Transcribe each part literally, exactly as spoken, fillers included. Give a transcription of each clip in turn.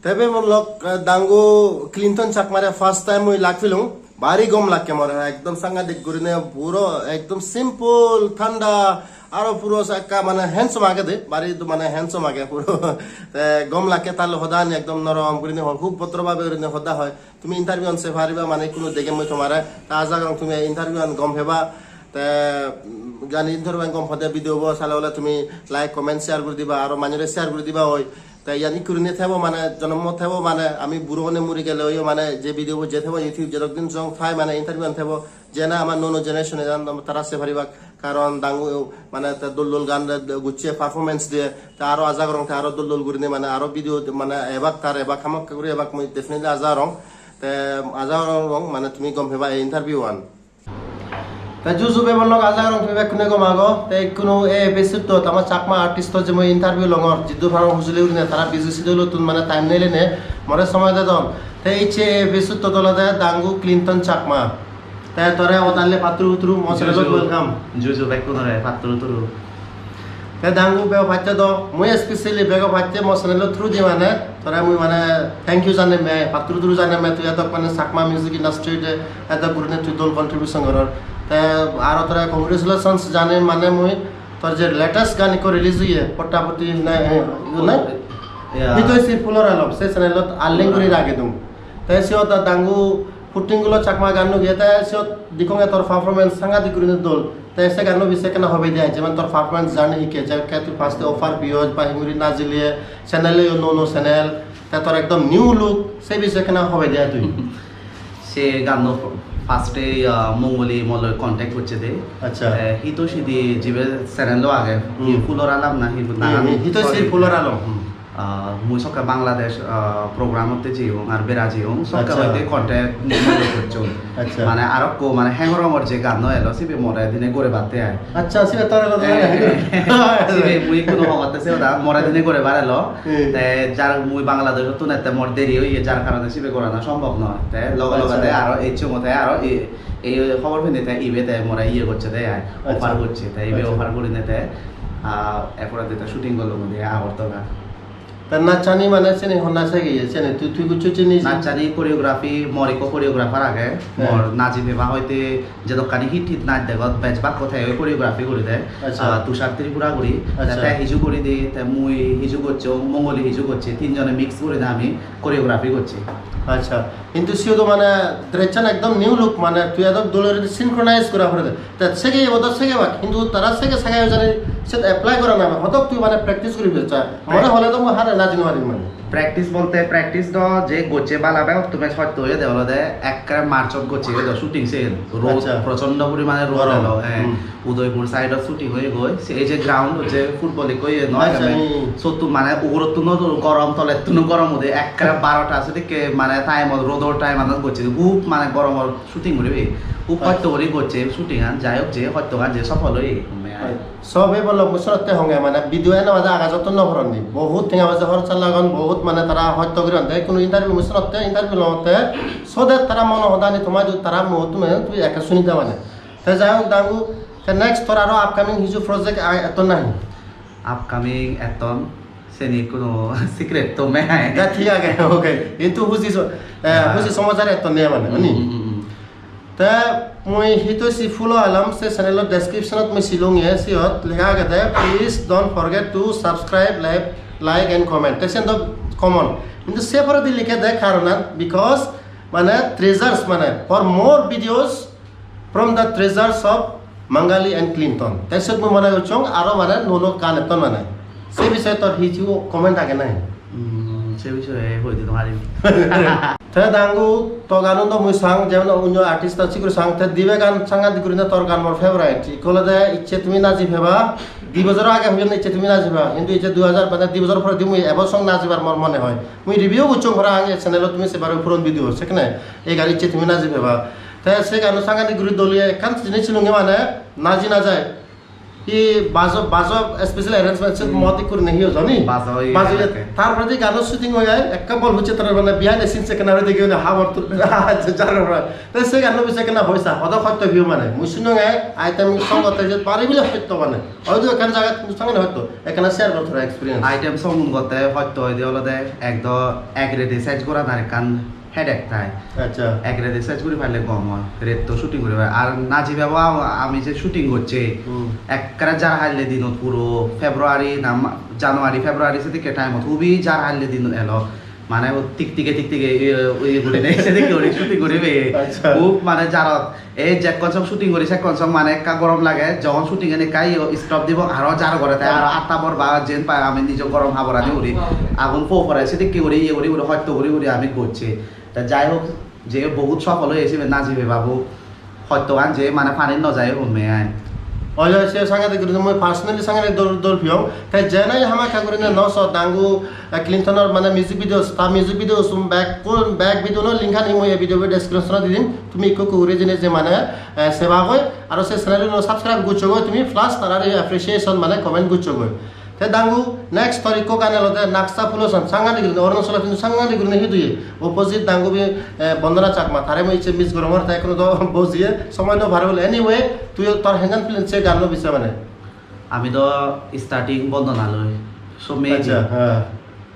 Tebe mo lok, eh, dangu Clinton Chakmare first time mui lak pilung, bari gom lakke more, ekdom sangadik gurine, puro ekdom simple, thanda, aro puro ekka mane handsome age de, bari do mane handsome age puro. Te gom lakke, tar hodani ekdom norom gurine hoi, hub bhodro bhabe gurine hoda hoi. Tumi interview an se pariba, mane ikkunu degem mui tomare. Ta aja gorong tumi interview an gom peba. Te, mm, jani interview an gom pode video bo sale ole tumi like, comment, share guri diba, aro manjore share guri diba oi. Te iyan ikku gurinei thebo, mane jonom thebo, mane ami buro onei muri gele oiyo, mane je video bo je thebo YouTube jedok din jong thai, mane interview an thebo, jena ama nuo nuo generation e jan tara se paribak. Karon dangu mane te dol dol gan gocche, performance diye, te aro aja gorong te aro dol dol gurinei mane aro video mane ebak, tar ebak, hamakkai guri ebak, mui definitely aja gorong. Te aja gorong mane tumi gom peba ei interview an. Te ju ju bebak lok, aja gorong tumi bekkune gom ago. Te ikkunu ei episode-ot ama Chakma artist-o je mui interview longor, jiddur parong hujuli gurinei tara busy schedule-ottun mane time nilenei more somoy dedon. Te icche ei episode-ot olode dangu Clinton Chakma. Te tore odalle patturu turu mo channel-ot. Ju ju. Welcome. Ju ju bekkunore patturu turu. Te dangu bego pacche do, mui especially bego pacche mo channel-o through di mane, tore mui mane thank you janem, patturu turu janem, tui edok mane Chakma music industry-t edok gurinei tui dol contribution goror. Te aro tore congratulations janem mane mui tor je latest gan ikko release oye, Potta Potti na, eh, na? Yeah. Hitoi Sir Phulor Alom, se channel-ot ar link guri ragei dong. Te siyot dangu Putting Gulo Chakma gan nugiye, te siyot dikonge tor performance sangadik gurinei dol. Te se ganno bise ekkena hobe de ai, jemon tor performance journey hikke, je ke tui first-e offer piyoj ba hinguri najile, channel-o nuo nuo channel, te tor ekdom new look, se bise ekkena hobe de ai tui. Se ganno first-e, ah, Mongoli mo loi contact gocche de. Accha. Te Hitoshi di jibe channel-o age, Hmm. Hi Phulor Alom na hi Hmm, nagan? Hi, Hitoshi Sorry. Phulor Alom. Hmm. Ah, mui sokke Bangladesh, ah, program-otte jeyong ar bera jeyong, sokke Accha. Hoide contact mui gocchong. Accha. Mane arokko mane Heng Rongor je ganno elo, sibe more dine gorebatte ai. Accha, sibe tore lo Eh, eh, sibe mui ikkunu hobatte se hoda, more dine gorebar elo. Hmm. Te jar mui Bangladesh-ottun ette mor deri oye, jar karone sibe gorana sombhob noi. Te loge loge Accha. Te aro ecchongo te aro e-, ei hobor pinde te ibe te more iye gocche de ai, Accha. Offer gocche. Te ibe Accha. Offer gurine te, ah, ekkore te shooting gollong de Agartala. Te nachani mane sini honna segi, sini tui, tui goccho sini? Nachani choreography, mor ikko choreographer age. He. Mor naji beba hoite jedokkani hit hit nach degot, bej bakko te oi choreography guri de. Accha. Ah, Tushar Tripura guri. Te, Accha. Te hiju guri de, te mui hiju gocchong, Mongoli hiju gocche, tinjone mix guri de ami choreography gocchi. Accha. Hintu siyot do mane dress-an ekdom new look, mane tui edok dole guri synchronize gora pore de. Te sege ebo do sege bak, hintu tara sege sege jani siyot apply gora na, hodok tui mane practice guri bejcha. More hole do mui hare naji no parim mane. Practice bolte, practice do je gocche bala bek, tumi sotto oye de olode ekkere March-ot gocche oye do shooting sen. Rod Accha. Prochondo porimane rod Gorom. Elo, eh. Hmm. Udaipur side-ot shooting oye goi. Se ei je ground hocche football ikko oye noi Accha, game. Hmm. Sotto mane ugurottun o gorom, tolettun o gorom ude ekkere barota sedekke mane time-ot, rodor time-anot gocche. Hub mane goromor shooting guribe. Hub Accha. Hosto guri gocche shooting-an. Jai hok je hostogan je sofol oye. Sobe bolo mui senotte honge mane video eno baje agajottun no poronni. Bohut tenga poisa horcha lagon, bohut mane tara hosto guri onde. Kunu interview mui senotte interview lotte sode tara mono hodani tomaidu tara muottun tui ekka sunida mane. Te jai hok dangu, te next tor aro upcoming hiju project a-, etton nahi? Upcoming etton, seni kuno secret to me hai. Da thik age, okay. Hintu huji so-, eh, Ah. Huji somajare etton nei mane, Hmm, ani? Hmm, hmm, hmm. Te mui Hitoshi Phulor Alom se channel-o description-ot mui silung ye, siyot lega agede, "Please don't forget to subscribe, like, like and comment." Te siyen do common. Hintu se poredi likhede karonan, because mane treasures mane, "For more videos from the treasures of Mangali and Clinton." Te siyot mui mone gocchong aro mane nuo nuo gan etton mane. Se bisoye tor hissu comment age nahi? Hmm, se bisoye hoi di no parim. Te dangu, to ganun do mui sang, jemon onyo artist-un sigur sang, te dibe gan sangadik gurine tor gan mor favorite. Ikko olode Icche Tumi Naji Peba, di bojor age hoyon Icche Tumi Naji Peba, hintu icche dui hajar, mane di bojor pore di mui ebo song najibar mor mone hoi. Mui review gocchong parapang ei channel-ot, tumi sei paro puron video, sekkene ei gan Icche Tumi Naji Peba. Te se gano sangadik guri dol oye, ekkan jinis silunge mane naji najai. Hi bajo, bajo special arrangement se Hmm. modi kurine hi jani? Bajo, iya, Bajo, iya. Tar poredi gano shooting oi ai, ekka bol hucche tar mane behind the scenes ekkena oi degi ne habor tu jar ora. Te se gano bise ekkena hoisa, hodo hotto view mane. Mui sunong ai, item song gotte je pari bile hotto mane. Hoyto ekkan jagat song ne hotto, ekkena share gor tor experience. Item song gotte hotto oi de olode ek do ek rede sej gora tar ekkan headache tai. Acha. Ek rede sej guri palle gom oi. Rate to shooting guri pai. Ar Najib ebo am-, ami je shooting gocche, Hmm. ekkere jar halle dinot puro February na Ma-, January, February sedokke time ot hubi jar halle dinot elo. Mane o tik tike tik tike iye, iye guri nei, sedokke guri shooting guri be. Acha. Hub mane jarot. Ei jekkon song shooting guri sekkon song mane ekka gorom lage. Jogon shooting en ekka iye stop dibo, aro jar gore te aro atta bor ba jen pai ami nijo gorom haborani uri. Agun po pore sedokke guri iye guri guri hotto guri guri ami gocche. Te jai hok, je bohut sofol oye sibe Najibe babu, hottogan je mane pani no jai homme ai. Oi, oi, se sangade gurinei mui personally sangade dol, dol piyong. Te je nahi hamakkai gurinei no so dangu, eh, Clinton-or mane music videos, ta music videos um bekkun, bek video no link ani mui ei video description-ot di dim. Tumi ikko ikko guri jeinei je mane, eh, seba goi, aro se channel-uno subscribe goccho goi tumi, plus tarare appreciation mane comment goccho goi. Te dangu, next tor ikko gan olode Naksa Phulo San, sanghatik gurinei, Arunachalot hintu sanghatik gurinei hit oye. Opposite dangubi, eh, Bondona Chakma, tare mui icche miss gorongor, te ekhono do bojiye somoy no pare bole. Anyway, tui tor henjan feeling se ganno bise mane? Ami do starting Bondona loi, somme Acha, di. Ha.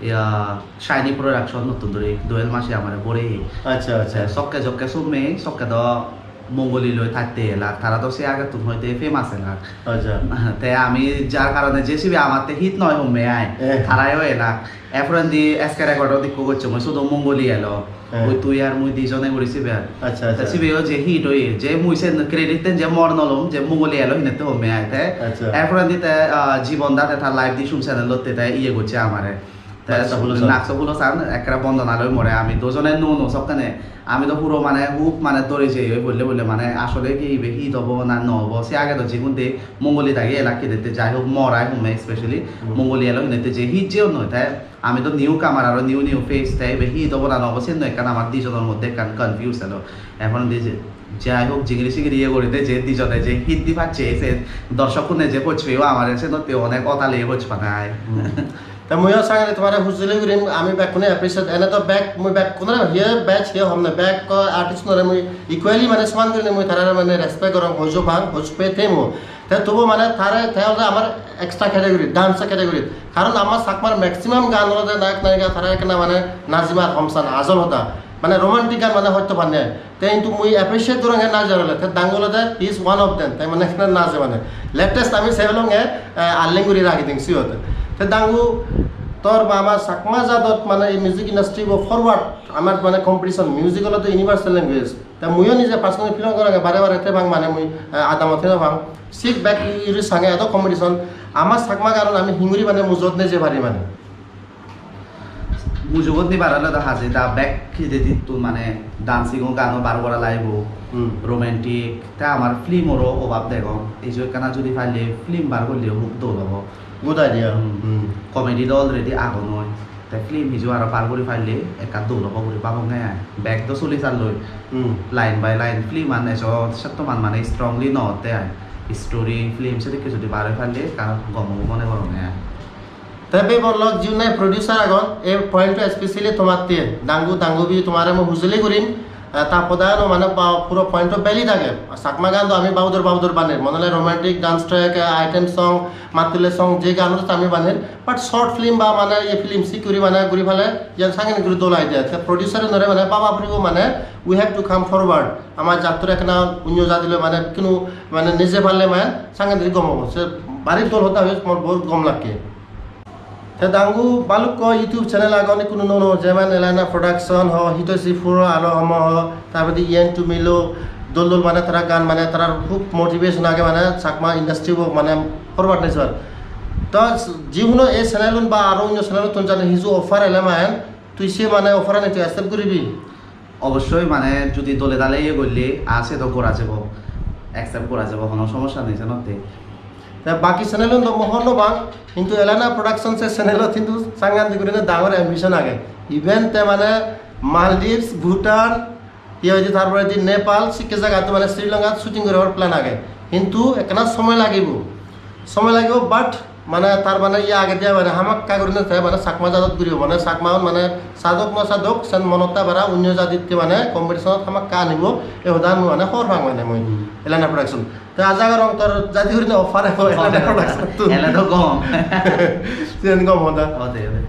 Iya, Shiny Production nottun duri, Doyal Masi amare bore. Acha, acha. Te sokke jokke somme, sokke do Mongoli loi thatte elak, tara do se agettun hoite famous elak. Acha. Te ami jar karone je sibe amatte hit noi homme ai, Eh. tarayo elak. Eporendi S K Record-ot ikko gocchongoi, sudo Mongoli elo. Eh. Oi tui ar mui dijone guri sibe ar. Acha, Te acha. sibeyo je hit oye, je mui sen credit ten je mor nolom, je Mongoli elo hinette homme ai te. Acha. Eporendi te, ah, Jibon da te ta live di sum channel-otte te iye gocche amare. Te Naksa Phulo San. Naksa Phulo San ekkere Bondona loi more ami dujone nuo nuo sokkene. Ami do puro mane hub mane dore jeyoi bolle bolle mane asole ki ibe hit obo na no obo. Se age do jigun de Mongoli dagi elak hinette jai hok mor ai homme specially Hmm. Mongoli elo hinette je hit jeyon noi te ami do new comer aro new new face te ibe hit obo na no obo sen do ekkan amar dijonor moddhe ekkan confuse elo. Eporendi je jai hok jingiri singiri iye guri de je dijone je hit di pacche se dorshok hune je pojpeyo amare senotte onek otale pojpana ai. Hmm. Te muiyo sangene tomare hujuli gurim, ami bekkune appreciate, ene to bek, mui bekkunore hiye batch hiye hom ne, bek ko artist nore mui equally mane soman gurinei mui tarare mane respect gorong, hojo pang, hojo pe temo. Te tobu mane tare, te olode amar extra category, dance category. Karon amar Chakmar maximum gan olode nayok nayika tara ekkena mane najimar homsan ajol hoda. Mane romantic gan mane hoito panne. Te hintu mui appreciate gorong he najer ole, te dangu olode he is one of them, te mane ekkena naje mane. Latest ami se olonge, eh, arleng guri ragiding siyot. Te dangu tor ba amar Chakma jadot mane ei music industry bo forward, amar mane competition, music olode universal language. Te muiyo nije personally feel gorong bare bare te bang mane mui, eh, adamot te bang. Sit back iri sange edo competition, amar Chakma ganon ami hinguri mane mujot neje pari mane. Mujugot nibar ole do haje da bek hidedittun mane dancing o gano bar gora laibo, Hmm. romantic, te amar film oro obab degong. Ejo ekkana judi palle film bar gorle hub dol obo. Good idea. Hmm. Hmm. Comedy do already agon oi. Te film hiju aro bar guri palle ekka dol obo guri babonge ai. Bek do suli salloi. Hmm. Line by line film an ejo settoman mane strongly no otte ai. Story film sedokke judi bar oi palle ekka gom obo mone goronge ai. Te bebor lok jiune producer agon, ei point to especially tomatte, dangu, dangubi tomare mui hujuli gurim, eh, ta podano mane ba-, puro point to valid age. Chakma gan do ami baudor baudor banir, mone hole romantic dance track, eh, item song, mattule song, je gan ami banir, but short film ba mane ye film sikuri mane guri pale, yan sangin guri dol idea. Te producer nore mane baba puribo mane, we have to come forward. Amar jattur ekkena onyo jadiloi mane kinu mane nije parle mane sangin guri gom obo. Se bari dol hoda hoye, mor bahut gom lakke. Te dangu balukko YouTube channel agon, ikkunu nuo nuo, jemon Elena Production ho, Hitoshi Furo aro homo ho, tar poredi Ian Tumilo, dol dol mane tara gan mane tarar hub motivation age mane Chakma industry bo mane forward nejebar. To jihuno ei channel un ba aro onyo channel tun jani hiju offer ele mane tui se mane offer ani tui accept guribi? Obossoi mane judi dole dale iye golle, a se do gora jebo, accept gora jebo, hono somossa nei senotte. Te baki channel un do mo hobor no pang, hintu Elena Production se channel ot hintu sanghatik gurine dangor ambition age. Even te mane Maldives, Bhutan, iye hoide tar poredi Nepal, sikke jagat mane Sri Lanka shooting guribar plan age. Hintu ekkena somoy lagibo. Somoy lagibo, but mane tar mane iye agede mane hamakkai gurinei te mane Chakma jadot guribo, mane Chakmaun mane sadok no sadok sen monot ta bara onyo jaditte mane competition-ot hamakkai anibo, ei hodan mui mane hobor pang mane mui. Hmm. Elena Production. Te aja gorong tor jadi gurinei offer ebo Elena Production-tun. Ele do gom. Siyen gom hoda. Ode, ode.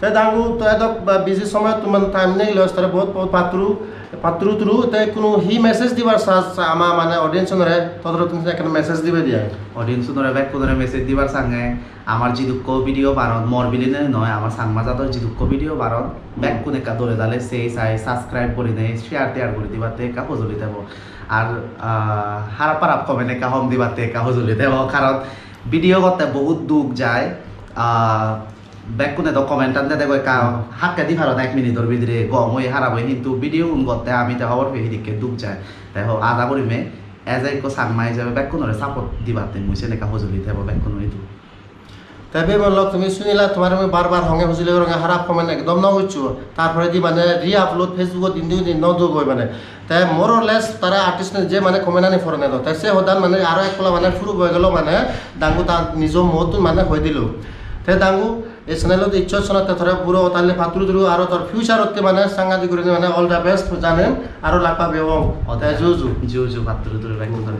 Te dangu, to edok ba busy somoyot tuman time nei, loi tore bahut bahut patturu, patturu turu, te hono hi message dibar sa, sa ama mane audience-unore, to torottun ekkan message dibe dia. Audience-unore bekkunore message dibar sange, amar jidukko video baron, mor bilinei noi, amar Changma jador jidukko video baron, hmm, bekkun ekka dole dale sei sai subscribe gurinei, share tear guri dibatte ekka hojoli tebo. Ar, ah, harap harap comment ekka hom dibatte ekka hojoli tebo, karon video gotte bahut duk jai, ah, Bekkune do comment-an dede goi ekka hakke di paron ek minute-or bidire gom oye harap oye, hintu video-un gotte ami te hobor peye hidikke duk jai. Te ho-, ada guri me as a ekko Changma ijebe bekkunore support dibatte mui sen ekka hojoli tebo bekkuno idu. Te Bimal lok tumi sunila, tomare mui bar bar honge hojoli goronge, harap comment ekdom no goccho. Tar poredi mane re-upload Facebook-ot indi undi no do goi mane. Te more or less tara artist-une je mane comment-ani poronne do. Te se hodan mane aro ek pola mane proof oi gelo mane dangu ta nijo muottun mane hoi dilo. Te dangu ei channel-ot iccho sonotte tore puro otali patturu turu aro tor future-otte mane sangadik gurinei mane all the best janem aro lak pabi obong. Te ju ju. Ju ju patturu turu bekkunore.